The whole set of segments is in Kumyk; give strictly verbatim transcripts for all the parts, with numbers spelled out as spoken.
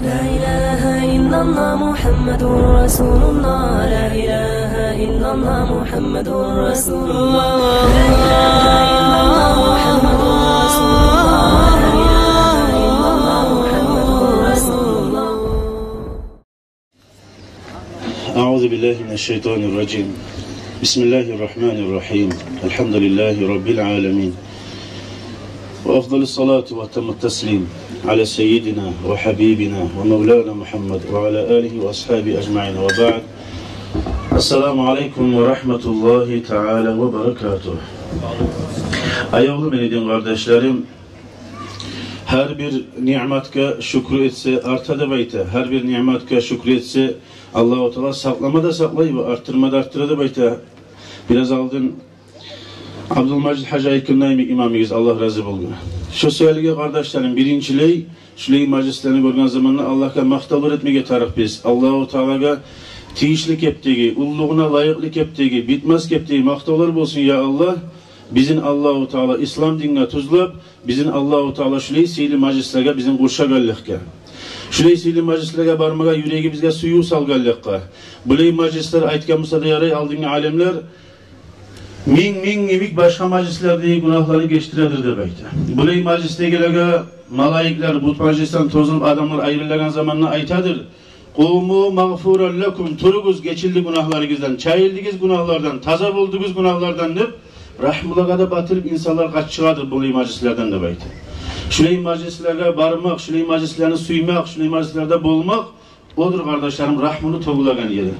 لا إله إلا الله محمد رسول الله. لا إله إلا الله محمد رسول الله. لا إله إلا الله محمد رسول الله. لا إله إلا الله محمد رسول الله. أعوذ بالله من الشيطان الرجيم. بسم الله الرحمن الرحيم. الحمد لله رب العالمين. وأفضل الصلاة وأتم التسليم على سيدنا وحبيبنا ومولانا محمد وعلى آله وأصحابه أجمعين، وبعد. السلام عليكم ورحمة الله تعالى وبركاته. Аявлу мени дин къардашларым, гьар бир ниъматгъа шюкюр этсе, арта деп айта. Гьар бир ниъматгъа шюкюр этсе, Аллагьу Таала сакълама да сакълай ва арттырма да арттыра деп айта. Бираз алдын Абдулмажит гьажи айтгъандай имамыбыз, Аллагь рази болгъур. Шо саялыгъа, къардашларым, биринчилей, шулай мажлислени гёрген заманда Аллагьгъа макътавлар этмеге тарыкъбыз. Аллагьу Таалагъа тийишли кепдеги, уллулугъуна лайыкълы кепдеги, битмес кепдеги макътавлар болсун, я Аллагь. Бизин Аллагьу Таала ислам динге тюзлеп, бизин Аллагьу Таала шулай сыйлы мажлислеге бизин къуршагъанлыкъгъа, шулай сыйлы мажлислеге бармагъа юрегибизге сююв салгъанлыкъгъа. Булай мажлислер, айтгъан буса да ярай, алдынгъы алимлер, минг, минг йимик башгъа мажлислердеги гюнагьланы гечдиредир деп айта. Булай мажлисдегилеге малайиклер, бут мажлисден тозулуп адамлар айрылагъан заманда айтадыр: «Къуму магъфуран лакум, туругъуз, гечилди гюнагьларыгъыздан, чайылдыгъыз гюнагьлардан, таза болдугъуз гюнагьлардан», – деп, рагьмулагъа да батылып, инсанлар къачып чыгъадыр булай мажлислерден деп айта. Шулай мажлислеге бармакъ, шулай мажлислени сюймек, шулай мажлислерде болмакъ – одур, къардашларым, рагьмуну тёгюлеген ери.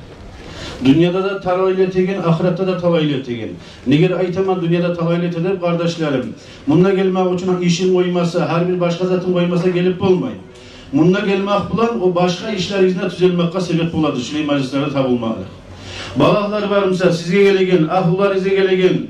Дюньяда да талайлы этеген, ахыратда да талайлы этеген. Неге айтаман дюньяда талайлы эте деп, къардашларым? Мунда гелмек учун ишин къоймаса, гьар бир башгъа затын къоймаса, гелип болмай. Мунда гелмек булан о башгъа ишлеригизни тюзелмекге себеп боладыр, шулай мажлислерде табулмакълыкъ. Балагьлар бар буса, сизге гелеген, агьлюлеригизге гелеген,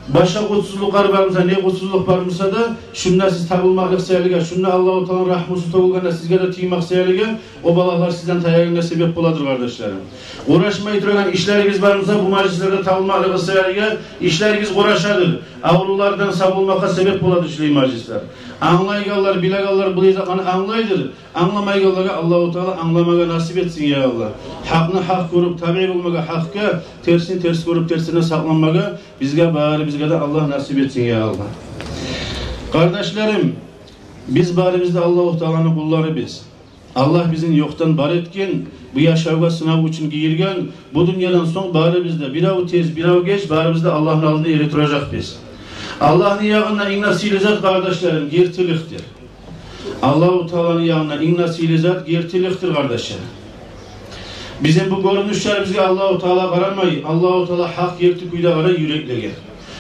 башгъа къутсузлукълар бар буса, не къутсузлукъ бар буса да, шунда сиз табулмакълыкъ саялыгъа, шунда Аллагьу Тааланы рагьмусу тёгюлгенде сизге де тиймек саялыгъа, о балагьлар сизден таягъангъа себеп боладыр, къардашларым. Къурашмай турагъан ишлеригиз бар буса, бу мажлислерде табулмакълыгъы саялыгъа ишлеригиз къурашадыр. Аврулардан сав болмакъгъа себеп боладыр шулай мажлислер. Англайгъанлар, билегенлер булай затланы англайдыр. Англамайгъанлагъа Аллагьу Таала англамагъа насип этсин, я Аллагь. Гьакъны гьакъ гёрюп, табиъ болмагъа гьакъгъа, терсин терс гёрюп, терсине сакъланмагъа бизге, барыбызгъа да Аллагь насип этсин, я Аллагь. Къардашларым, биз барыбыз да Аллагьу Тааланы къулларыбыз. Аллагь бизин ёкъдан бар этген, бу яшавгъа сынав учун гийирген, бу дюньядан сонг барыбыз да, бирев тез, бирев геч, барыбыз да Аллагьны алдында эретуражакъбыз. Аллагьны ягъында инг де сыйлы зат, къардашларым, гертиликдир. Аллагьу Тааланы ягъында инг де сыйлы зат гертиликдир, къардашлар. Бизин бу гёрюнюшлерибизге Аллагьу Таала къарамай, Аллагьу Таала гьакъ герти кюйде къарай юреклеге.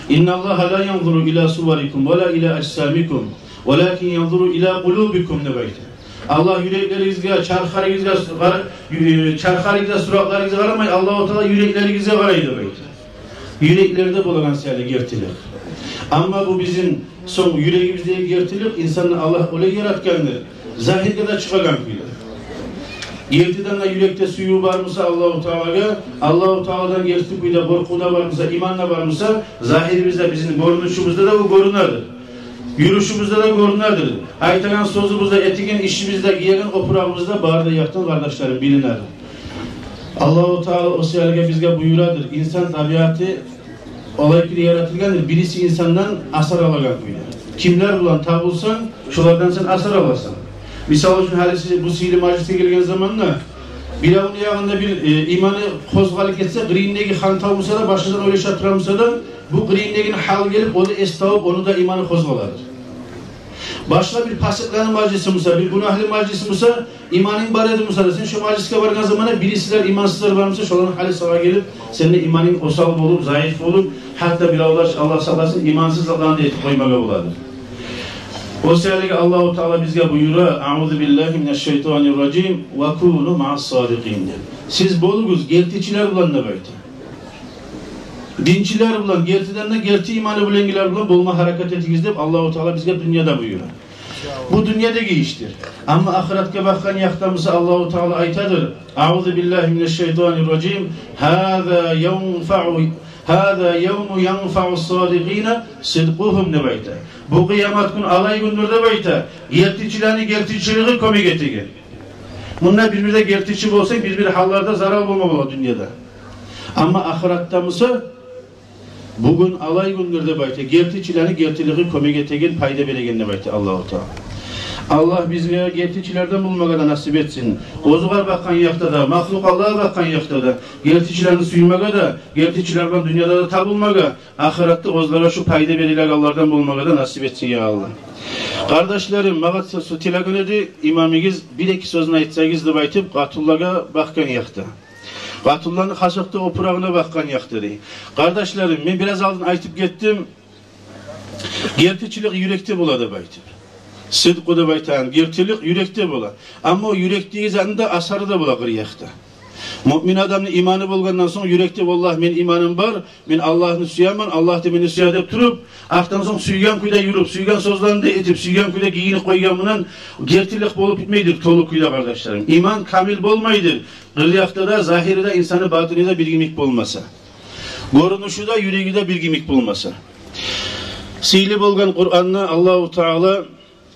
«Инналлагьа ла янзуру ила суварикум ва ла ила ажсамикум, валакин янзуру ила къулубикум», – деп айта. Аллагь юреклеригизге, чархларыгъызгъа къара-, ю-, чархларыгъызгъа, суратларыгъызгъа къарамай, Аллагьу Таала юреклеригизге къарай деп айта. Юреклерде болагъан саялы гертилик. Амма бу бизин сонг юрегибиздеги гертилик, инсанны Аллагь олай яратгъандыр, загьирге де чыгъагъан кюйде. Гертиден де юрекде сююв бар буса Аллагьу Таалагъа, Аллагьу Тааладан герти кюйде къоркъув да бар буса, иман да бар буса, загьирибизде, бизин гёрюнюшюбюзде де о гёрюнедир. Юрюшюбюзде де гёрюнедир. Айтагъан сёзюбюзде, этеген ишибизде, гиеген опурагъыбызда, бары да якъдан, къардашларым, билинедир. Аллагьу Таала о саялыгъа бизге буюрадыр. Инсан табиаты олай кюйде яратылгъандыр, бириси инсандан асар алагъан кюйде. Кимлер булан табулсанг, шолардан сен асар аласан. Мисал учун, гьали сиз бу сыйлы мажлисге гелген заманда, биревню ягъында бир, э, иманы къозгъалып гетсе, къырыйындагъы хантав буса да, башгъадан ойлаша тура буса да, бу къырыйындагъыны гьалы гелип, о да эс табып, ону да иманы къозгъаладыр. Башгъа бир пасыкъланы мажлиси буса, бир гюнагьлы мажлиси буса, иманынг бар эди буса да, сен шо мажлисге баргъан заманда, бирисилер имансызлар бар буса, шоланы гьалы сагъа гелип, сени иманынг осал болуп, заиф болуп, гьатта биревлер, Аллагь сакъласын, имансыз затланы да этип къоймагъа боладыр. О саялыгъа Аллагьу Таала бизге буюра: «Аузу биллагьи минашшайтанир ражим, ва куну маъас-садикъин», – деп. Сиз болугъуз гертичилер булан деп айта. Динчилер булан, гертиден де герти иманы булангъылар булан болма гьаракат этигиз деп Аллагьу Таала бизге дюньяда буюра. Бу дюньядагъы ишдир. Амма ахыратгъа бакъгъан якъдан буса Аллагьу Таала айтадыр: «Аузу биллагьи минашшайтанир ражим. Гьаза явму янфаъу, гьаза явму янфаъус-садикъина сидкъугьум», – деп айта. Бу къыямат гюн олай гюндюр деп айта, гертичилени гертичилиги кёмек этеген. Мунда бир-бирде гертичи болсанг, бир-бир гьалларда зарал болма бола дюньяда. Амма ахыратда буса, бугюн алай гюндюр деп айта, гертичилени гертилиги кёмек этеген, пайда береген деп айта Аллагьу Таала. Аллагь бизге гертичилерден болмагъа да насип этсин. Оьзюгер бакъгъан якъда да, махлукъатлагъа бакъгъан якъда да, гертичилени сюймеге де, гертичилер булан дюньяда да табулмагъа, ахыратда оьзлеге шу пайда берилегенлерден болмагъа да насип этсин, я Аллагь. Къардашларым, магъа сё-, сё-, тилеген эди имамыгъыз, бир-эки сёзню айтсагъыз деп айтып, къатынлагъа бакъгъан якъда. Къатынланы хасокъда опурагъына бакъгъан якъда дей. Къардашларым, мен бираз алдын айтып гетдим. Гертичилик юрекде бола деп айтып. Сыдкъу деп айтагъан гертилик юрекде бола. Амма о юрекдеги затны да асары да бола къыр якъда. Муъмин адамны иманы болгъандан сонг юрекде, валлагь, мен иманым бар, мен Аллагьны сюемен, Аллагь да мени сюе деп туруп, артдан сонг сюйген кюйде юрюп, сюйген сёзлени де этип, сюйген кюйде гийинип къойгъан булан гертилик болуп битмейдир толу кюйде, къардашларым. Иман камил болмайдыр къыр якъда да, загьири де, инсанны батыны да бир йимик болмаса. Гёрюнюшю де, юреги де бир йимик болмаса. Сыйлы болгъан Къуранда Аллагьу Таала,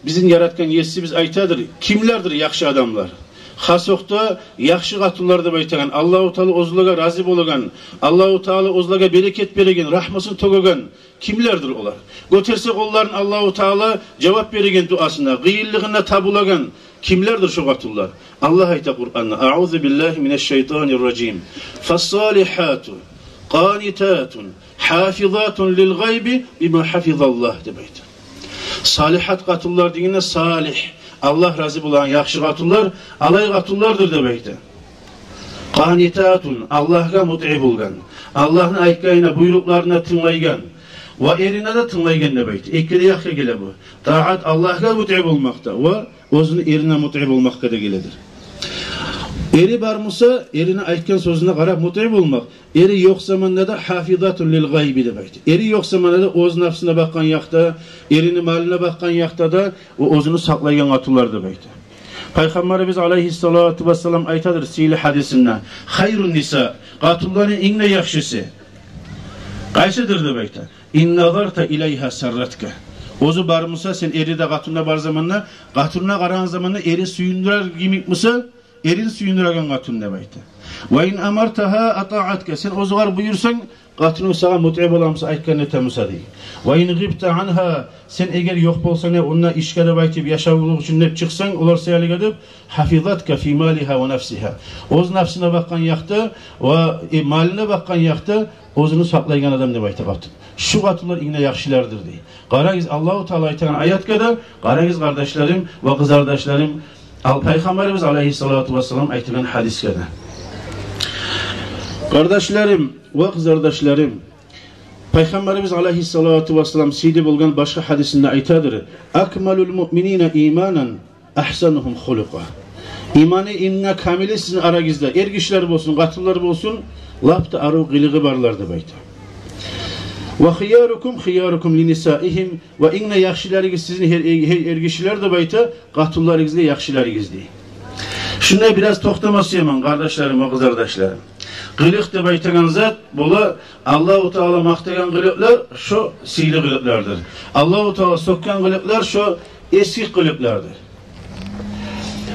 бизин яратгъан Есибиз айтадыр, кимлердир яхшы адамлар? Хасокъда яхшы къатынлар деп айтагъан, Аллагьу Таала оьзлеге рази болагъан, Аллагьу Таала оьзлеге берекет береген, рагьмусун тёгеген кимлердир олар? Гётерсе къолларын, Аллагьу Таала жавап береген дуасына, къыйынлыгъына табулагъан кимлердир шо къатынлар? Аллагь айта Къуранда: «Аъузу биллагьи минаш-шайтанир-ражим. Фас-салихату къанитатун хафизатун лил-гъайби бима хафизаллагь», — деп айта. Салихат къатынлар дегенде, салих, Аллагь рази болагъан яхшы къатынлар, алай къатынлардыр деп айта. Къанитатун, Аллагьгъа мутиъ болгъан, Аллагьны айтгъанына, буйрукъларына тынглайгъан ва эрине де тынглайгъан деп айта. Эки де якъгъа геле бу. Таат Аллагьгъа мутиъ болмакъда ва оьзюню эрине мутиъ болмакъгъа да геледир. Эри бар буса, эрине айтгъан сёзюне къарап мутиъ болмакъ. Эри ёкъ заманда да хафизатун лил-гъайби деп айта. Эри ёкъ заманда да оьз напсына бакъгъан якъда, эрини малына бакъгъан якъда да, о оьзюню сакълайгъан къатынлар деп айта. Пайхаммарыбыз алайгьиссалату вассалам айтадыр сыйлы гьадисинде: «Хайрун-ниса, къатынланы инг де яхшысы къайсыдыр?» — деп айта. «Ин назарта илайгьа сарратка». Оьзю бар буса, сен эри де, къатыны да бар заманда, къатынына къарагъан заманда эри сююндюрер йимик буса, эрин сююндюреген къатын деп айта. «Ва ин амартагьа атаатка», сен оьзюгер буюрсанг, къатынынг сагъа мутиъ бола буса, айтгъанын эте буса дей. «Ва ин гъибта ангьа», сен эгер ёкъ болсанг, онда ишге деп айтып, яшавлукъ учун деп чыкъсанг, олар саялы гетип, «хафизатка фи малигьа ва нафсигьа». Оьз напсына бакъгъан якъда ва, э, малына бакъгъан якъда оьзюню сакълайгъан адам деп айта къатын. Шу къатынлар инг де яхшылардыр дей. Къарагъыз, Аллагьу Таала айтагъан аятгъа да къарагъыз, къардашларым ва къызардашларым, ал Пайхаммарыбыз алайгьиссалату вассалам айтагъан гьадисге де. Къардашларым ва къызардашларым, Пайхаммарыбыз алайгьиссалату вассалам сыйлы болгъан башгъа гьадисинде айтадыр: «Акмалул муъминина иманан агьсанугьум хулукъа». Иманы инг де камили сизин арагъызда, эргишилер болсун, къатынлар болсун, лап да арив къылыгъы барлар деп айта. «Ва хиярукум хиярукум ли нисаигьим», ва инг де яхшыларыгъыз сизин гьей, гьей эргишилер деп айта, къатынларыгъызгъа яхшыларыгъыз дей. Шунда бираз токътама сюемен, къардашларым ва къызардашларым. Къылыкъ деп айтагъан зат бола, Аллагьу Таала макътагъан къылыкълар шо сыйлы къылыкълардыр. Аллагьу Таала сёкген къылыкълар шо эсги къылыкълардыр.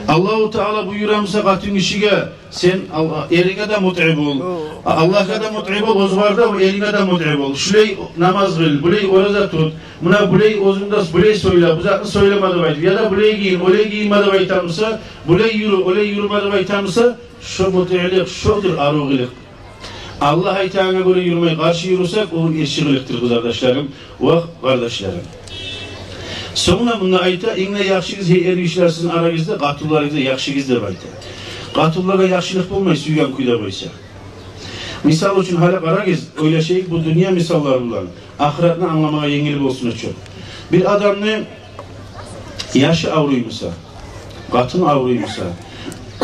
Аллагьу Таала буюра буса къатынгишиге: «Сен Алла-, эринге де мутиъ бол, Аллагьгъа да мутиъ бол, оьзюгер де, эринге де мутиъ бол. Шулай намаз къыл, булай ораза тут, муна булай оьзюнг де, булай сёйле, бу затны сёйлеме», — деп айтып, яда «Булай гийин, олай гийинме», — деп айта буса, «Булай юрю, олай юрюме», — деп айта буса, шо мутиълик, шодур арив къылыкъ. Аллагь айтагъангъа гёре юрюмей, къаршы юрюсек, о эрши къылыкъдыр, къызардашларым ва къардашларым. Сонг да мунда айта: «Инг де яхшыгъыз, гьей эргишилер, сизин арагъызда къатынларыгъызгъа яхшыгъыз», — деп айта. Къатынлагъа яхшылыкъ болмай, сюйген кюйде къойса. Мисал учун, гьали къарагъыз, ойлашайыкъ бу дюнья мисаллар булан, ахыратны англамагъа енгил болсун учун. Бир адамны яшы авруй буса, къатыны авруй буса,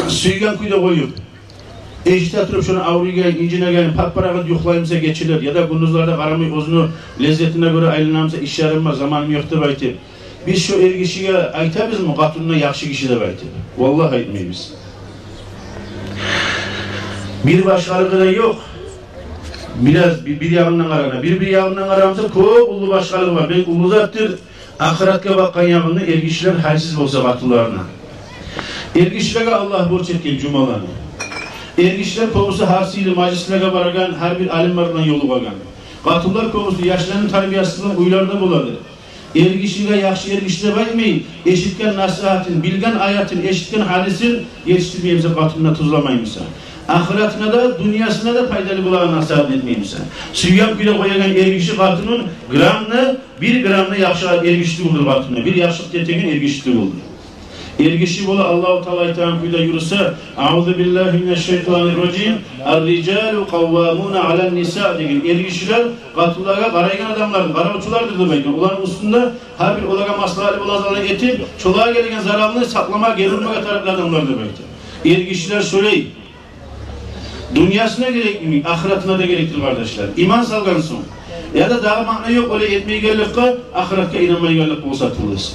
сюйген кюйде къоюп, эшите туруп шону авруйгъанын, инжинегенин, пап-парагъат юхлай буса, гечелер, яда гюндюзлерде къарамай, оьзюню леззетине гёре айлана буса, иш ярым бар, заманым ёкъ деп айтып, биз шо эргишиге айтабызмы, къатынына яхшы гиши деп айтып? Валлагь, айтмайбыз. Бир башгъалыгъы да ёкъ. Бираз, бир, бир ягъындан къарагъанда, бир, бир ягъындан къарагъанда кёп уллу башгъалыгъы бар. Бек уллу затдыр. Ахыратгъа бакъгъан ягъында эргишилер гьайсыз болса къатынларына. Эргишилеге Аллагь борч этген жумаланы. Эргишилер кёбюсю гьар сыйлы мажлислеге барагъан, гьар бир алимлер булан ёлугъагъан. Къатынлар кёбюсю яшланы тарбиясы булан уьйлерде боладыр. Эргишиге яхшы эргиши деп айтмай, эшитген насигьатын, билген аятын, эшитген гьадисин етишдирмей буса, къатынына тюзлемей буса, ахыратына да, дюньясына да пайдалы болагъан насигьатын этмей буса, сюйген кюйде къоягъан эргиши къатынын грамм да, бир грамм да яхшы эргиши тюгюлдюр къатынына, бир яхшылыкъ этеген эргиши тюгюлдюр. Эргиши бола, Аллагьу Таала айтагъан кюйде юрюсе, «Аузу биллагьи минаш-шайтанир-ражим, ар-рижалу къаввамуна алан-ниса» деген, эргишилер къатынлагъа къарайгъан адамлардыр, къаравчулардыр деп айта. Оланы уьстюнде гьар бир олагъа маслагьатлы болагъан затланы этип, шолагъа гелеген заралны сакълама, гери урмагъа тарыкълы адамлар деп айта. Эргишилер шолай. Дюньясына герекми, ахыратына да герекдир, къардашлар. Иман салгъан сонг. Яда дагъы маъна ёкъ олай этмейгенликге, ахыратгъа инанмайгъанлыкъ болса тюгюл эсе.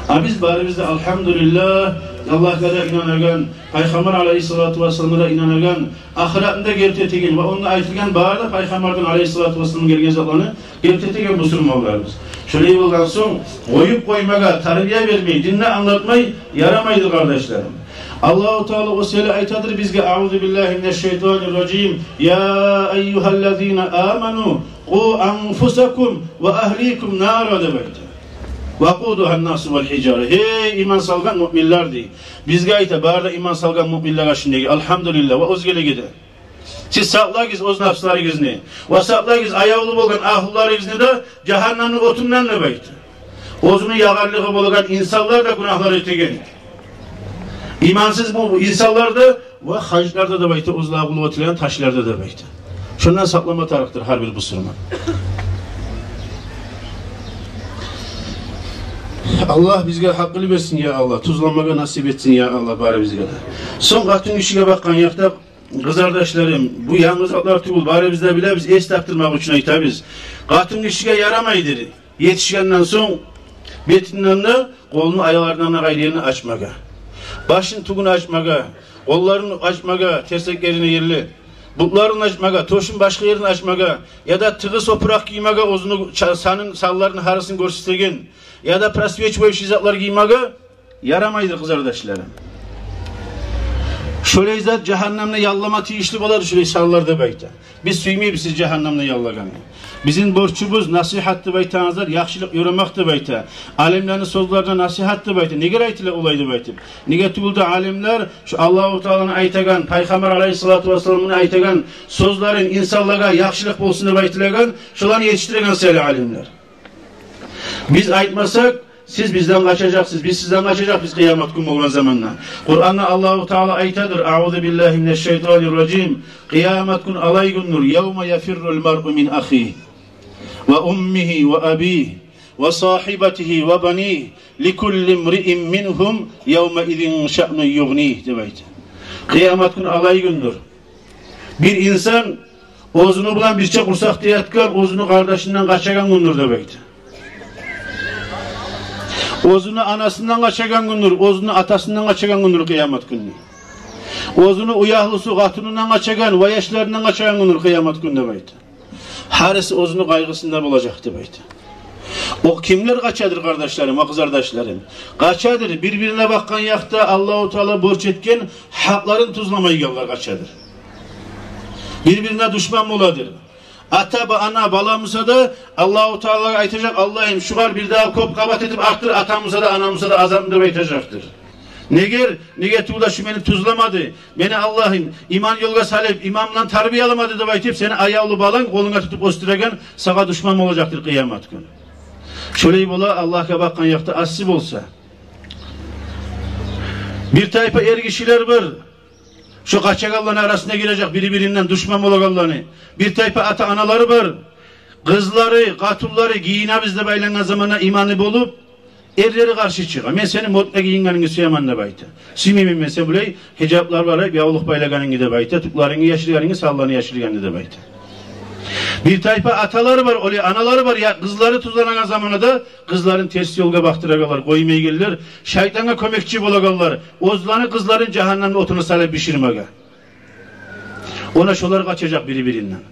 А биз барыбыз да, алгьамдулиллагь, Аллагьгъа да инанагъан, Пайхаммар алайгьиссалату вассаламгъа да инанагъан, ахыратны да герти этеген ва онда айтылгъан бары да Пайхаммардан алайгьиссалату вассалам гелген затланы герти этеген бусурманларбыз. Шолай болгъан сонг, къоюп къоймагъа, тарбия бермей, динни англатмай ярамайдыр, къардашларым. Аллагьу Таала о саялы айтадыр бизге, «Аузу биллагьи минаш-шайтанир-ражим, я айюгьаллазина аману, къу анфусакум ва агьликум нара» деп айта. «Вакъудугьан-насу вал-гьижара». Гьей, иман салгъан муъминлер, дей. Бизге айта, бары да иман салгъан муъминлеге, шундагъы, алгьамдулиллагь, ва оьзгелеге де. Сиз сакълагъыз оьз напсларыгъызны ва сакълагъыз аявлу болгъан агьлюлеригизни де жагьаннамны отундан деп айта. Оьзюню ягъарлыгъы болгъан инсанлар да, гюнагьлар этеген, имансыз бу инсанлар да ва гьажлар да деп айта, оьзлеге къуллукъ этилеген ташлар да деп айта. Шондан сакълама тарыкъдыр гьар бир бусурман. Аллагь бизге гьакъыл берсин, я Аллагь, тюзленмеге насип этсин, я Аллагь, барыбызгъа да. Сонг къатын гишиге бакъгъан якъда, къызардашларым, бу янгы затлар тюгюл, барыбыз да билебиз, эс тапдырмакъ учун айтабыз. Къатын гишиге ярамайдыр етишгенден сонг бетинден де, къолуну, аякъларындан да къайры ерин ачмагъа. Башын тюгюн ачмагъа, къолларын ачмагъа, терсеклерине ерли, бутларын ачмагъа, тёшюн, башгъа ерин ачмагъа, яда тыгъыс опуракъ гиймеге, оьзюню ча-, санын, санларын гьарисин гёрсетеген, яда просвечивающий затлар гиймеге ярамайдыр, къызардашларым. Шолай зат жагьаннамда яллама тийишли боладыр, шолай санлар деп айта. Биз сюймейбиз сиз жагьаннамда яллагъанны. Бизин борчубуз насигьат деп айтагъан зат, яхшылыкъ ёрамакъ деп айта. Алимлени сёзлерине насигьат деп айта. Неге айтыла олай деп айтып? Неге тюгюл де алимлер шу Аллагьу Тааланы айтагъан, Пайхаммар алайгьиссалату вассаламны айтагъан сёзлерин, инсанлагъа яхшылыкъ болсун деп айтылагъан, шоланы етишдиреген саялы алимлер. Биз айтмасакъ, сиз бизден къачажакъсыз, биз сизден къачажакъбыз къыямат гюн болгъан заманда. Къуранда Аллагьу Таала айтадыр: «Аузу биллагьи минаш-шайтанир-ражим». Къыямат гюн алай гюндюр: «Явма яфиррул маръу мин ахигьи ва уммигьи ва абигьи ва сагьибатигьи ва банигьи, ликулли мриин мингьум явмаизин шаънун югънигьи», — деп айта. Къыямат гюн алай гюндюр. Бир инсан оьзюню булан бирче къурсакъда ятгъан оьзюню къардашындан къачагъан гюндюр деп айта. Оьзюню анасындан къачагъан гюндюр, оьзюню атасындан къачагъан гюндюр къыямат гюнню. Оьзюню уьягьлюсю, къатынындан къачагъан ва яшларындан къачагъан гюндюр къыямат гюн деп айта. Гьариси оьзюню къайгъысында болажакъ деп айта. О кимлер къачадыр, къардашларым ва къызардашларым? Къачадыр бир-бирине бакъгъан якъда Аллагьу Таала борч этген гьакъларын тюзлемейгенлер къачадыр. Бир-бирине душман боладыр. Ата ба-, ана, бала буса да Аллагьу Таалагъа айтажакъ: «Аллагьым, шугъар бир дагъы кёп къабат этип артдыр, атам буса да, анам буса да азапны», — деп айтажакъдыр. Неге? Неге тюгюл де шу мени тюзлемеди, мени, Аллагьым, иман ёлгъа салып, иман булан тарбияламады деп айтып, сени аявлу баланг, къолунга тутуп оьсдюреген, сагъа душман болажакъдыр къыямат гюн. Шолай бола, Аллагьгъа бакъгъан якъда асси болса. Бир тайпа эргишилер бар, шо къачагъанланы арасына гирежек, бири-биринден душман болагъанланы. Бир тайпа ата-аналары бар, къызлары, къатынлары гийинебиз деп айлангъан заманда иманлы болуп, эрлери къаршы чыгъа. «Мен сени модно гийингенингни сюемен», — деп айта. «Сюймеймен мен сен булай гьижаплар бар, явлукъ байлагъанынгны», — деп айта. «Тюклерингни яшыргъанынгны, санларынгны яшыргъанынгны», — деп айта. Бир тайпа аталары бар, олай аналары бар, я, къызлары тюзленеген заманда да къызларын терс ёлгъа бакъдырагъанлар, къоймайгъанлар, шайтангъа кёмекчи болагъанлар, оьзлени къызларын жагьаннамны отуна салып биширмеге. Она шолар къачажакъ бири-биринден.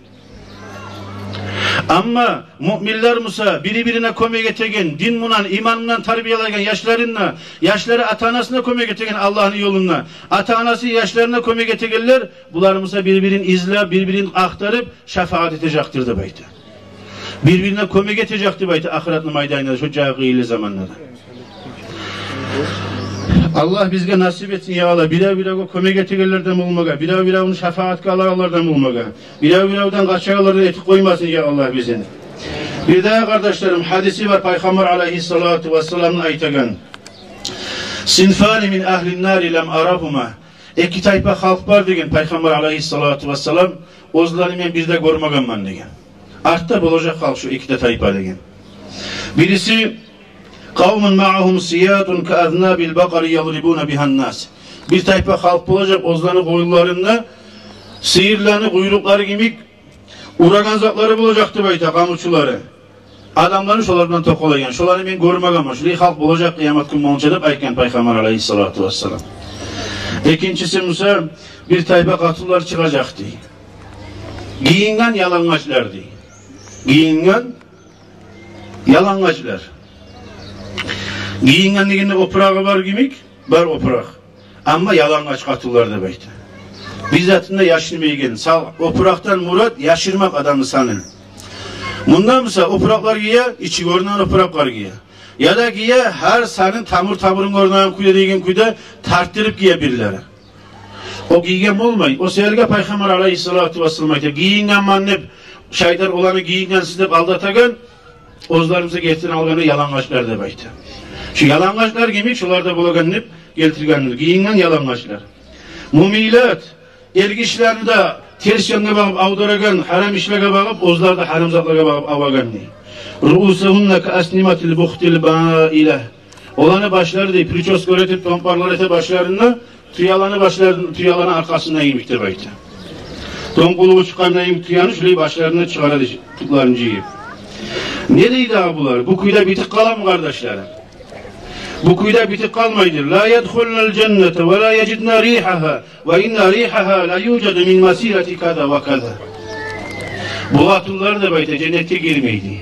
Амма муъминлер буса, бири-бирине кёмек этеген, дин булан, иман булан тарбиялайгъан яшларын да, яшлары ата-анасына кёмек этеген Аллагьны ёлунда, ата-анасы яшларына кёмек этегенлер, булар буса бир-бирин излеп, бир-бирин ахтарып, шафагьат этежекдир деп айта. Бир-бирине кёмек этежек деп айта ахыратны майданында, шо жагъы къыйынлы заманда да. Аллагь бизге насип этсин, я Аллагь, бирев-биревге кёмек этегенлерден болмагъа, бирев-биревню шафагьатгъа алагъанлардан болмагъа, бирев-биревден къачагъанлардан этип къоймасын, я Аллагь, бизин. Бирдагъы, къардашларым, гьадиси бар Пайхаммар алайгьиссалату вассаламны айтагъан: «Синфани мин агьлин-нари лам арагьума». Эки тайпа халкъ бар деген Пайхаммар алайгьиссалату вассалам, оьзлени мен бир де гёрмегенмен деген. Артда болажакъ халкъ шу эки де тайпа деген. Бириси: «Къавмун маъагьум сиятун каазнабил бакъари ядрибуна бигьан-нас». Бир тайпа халкъ болажакъ, оьзлени къойнунда сыйырланы къуйрукълары йимик урагъан затлары болажакъ деп айта, къамучулары. Адамланы шолар булан токъалайгъан. Шоланы мен гёрмегенмен. Шулай халкъ болажакъ къыямат гюн болгъунча деп айтгъан Пайхаммар алайгьиссалату вассалам. Экинчиси буса, бир тайпа къатынлар чыгъажакъ дей. Гийинген ялангачлар дей. Гийинген ялангачлар. Гийинген дегенде опурагъы бар йимик, бар опуракъ. Амма ялангъач къатынлар деп айта. Бир затын да яшырмайгъан. Сал, опуракъдан мурат яшырмакъ адамны санын. Мунда буса опуракълар гие, ичи гёрюнеген опуракълар гие. Яда гие, гьар санын, тамур-тамурун гёрюнеген кюйде, деген кюйде тартдырып гие бирлери. О гийген болмай. О саялы Пайхаммар алайгьиссалату вассалам айта, гийингенмен деп, шайтан оланы гийингенсиз деп алдатагъан, оьзлерин буса гертиден алгъанда ялангъачлар деп айта. Шу ялангъачлар йимик шолар да болагъан деп гелтиргендир. Гийинген ялангъачлар. Мумилат, эргишилени де терс янгъа багъып авдарагъан, гьарам ишлеге багъып, оьзлер де гьарам затлагъа багъып авагъан дей. Руусугьунна каасниматил бухтил маила. Оланы башлары дей, причёска этип, томпарлар эте башларын да, тюелени башларын, тюелени аркъасында йимик деп айта. Тон къулугъу чыкъгъанда йимик тюени, шулай башларын да чыгъара дей, тюклерин жыйып. Не дей дагъы булар? Бу кюйде битип къаламы, къардашларым? Бу кюйде битип къалмайдыр. Ла ядхулнал жанната ва ла яжидна ригьагьа ва инна ригьагьа ла южаду мин масирати каза ва каза. Бу къатынлар деп айта, женнетге гирмейди.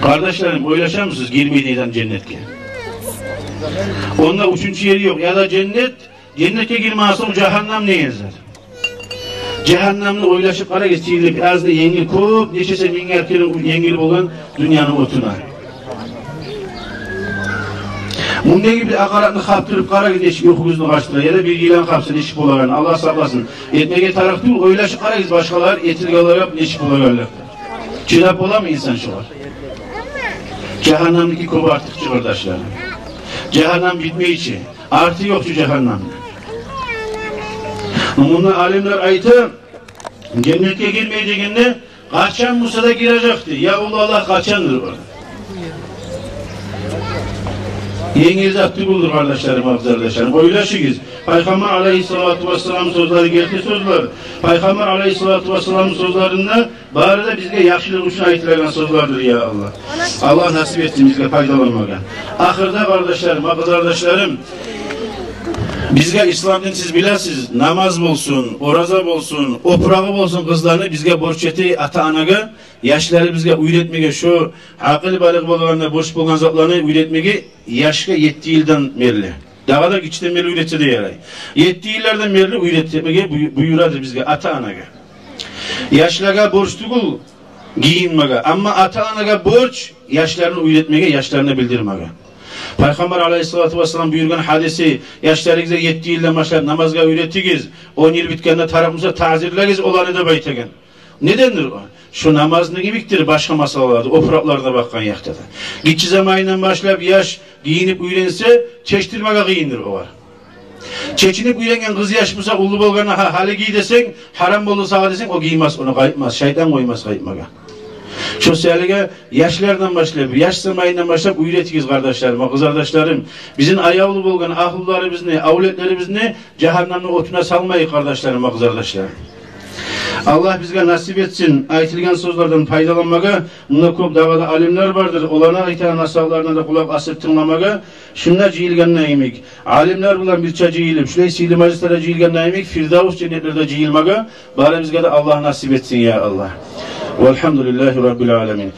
Къардашларым, ойлашамысыз, гирмейди адам женнетге? Онда уьчюнчю ери ёкъ. Яда женнет, женнетге гирмей сонг жагьаннам деген зат. Жагьаннамны ойлашып къарагъыз, тийирлик, аз да енгил, кёп, нечесе мингер керен енгил болгъан дюньяны отуна. Мундагъы бир акъаракъны къаптырып къарагъыз, нечик юхугъузну къачдыра, яда бир йылан къапса, нечик болагъан, Аллагь сакъласын. Этмеге тарыкъ тюгюл, ойлашып къарагъыз, башгъалар этилгенлер нечик болагъанлар. Чыдап боламы инсан шогъар? Жагьаннамныки кёп артыкъ чы, къардашларым. Жагьаннам битмей чи. Арты ёкъ чу жагьаннамны. Мунда алимлер айта, женнетге гирмей дегенде, къачан буса да гирежек дей. Я уллу Аллагь, къачандыр о? Енгил зат тюгюлдюр, къардашларым, абзардашларым. Ойлашыгъыз. Пайхаммар алайгьиссалату вассалам сёзлери герти сёзлер. Пайхаммар алайгьиссалату вассалам сёзлеринде бары да бизге яхшылыкъ учун айтылагъан сёзлердир, я Аллагь. Аллагь насип этсин бизге пайдаланмагъа. Ахырда, къардашларым, къызардашларым, бизге ислам дин, сиз билесиз, намаз болсун, ораза болсун, опурагъы болсун, къызланы бизге борч эте ата-анагъа, яшлары бизге уьйретмеге, шо акъыл балигъ болгъанда борч болгъан затланы уьйретмеге яшгъа етти йылдан берли. Дагъы да гиччиден берли уьйретсе де ярай. Етти йыллардан берли уьйретмеге буй-, буюрады бизге ата-анагъа. Яшлагъа борч тюгюл гийинмеге, амма ата-анагъа борч яшларын уьйретмеге, яшларына билдирмеге. Пайхаммар алайгьиссалату вассалам буюргъан гьадиси, яшларыгъызгъа етти йылдан башлап намазгъа уьйретигиз, он йыл битгенде тарыкъ буса тазирлегиз оланы деп айтагъан. Недендир о? Шо намазны йимикдир башгъа масъалаларда, опуракъларда бакъгъан якъда да. Гиччи заманындан башлап яш гийинип уьйренсе, чечдирмеге къыйындыр огъар. Чечинип уьйренген къыз яш буса, уллу болгъанда, гьа, гьали гий десенг, гьарам болду сагъа десенг, о гиймес, ону къайтмас, шайтан къоймас къайтмагъа. Шо саялы яшлардан башлап, яш заманындан башлап уьйретигиз, къардашларым, къызардашларым. Бизин аявлу болгъан агьлюлерибизни, авлетлерибизни жагьаннамны отуна салмайыкъ, къардашларым, къызардашларым. Аллагь бизге насип этсин айтылгъан сёзлерден пайдаланмагъа. Мунда кёп дагъы да алимлер бардыр, оланы айтагъан насигьатларына да къулакъ асып тынгламагъа. Шунда жыйылгъанда йимик, алимлер булан бирче жыйылып, шулай сыйлы мажлислерде жыйылгъанда йимик, Фирдавс женнетлерде жыйылмагъа барыбызгъа да Аллагь насип этсин, я Аллагь. Валгьамдулиллагьи раббил аламин.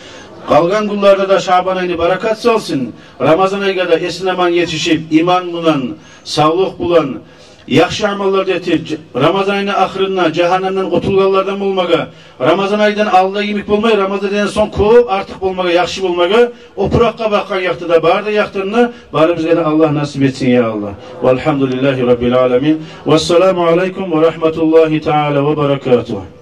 Къалгъан гюнлерде де Шабан айны баракат салсын. Рамазан айгъа да эсен-аман етишип, иман булан, савлукъ булан, яхшы амаллар да этип, Рамазан айны ахырында жагьаннемден къутулгъанлардан болмагъа, Рамазан айдан алда йимик болмай, Рамазан айдан сонг кёп артыкъ болмагъа, яхшы болмагъа, опуракъгъа бакъгъан якъда да, бары да якъдан да барыбызгъа да Аллагь насип этсин, я Аллагь. Валгьамдулиллагьи раббил аламин. Вассаламу алайкум ва рагьматуллагьи таала ва баракатугь.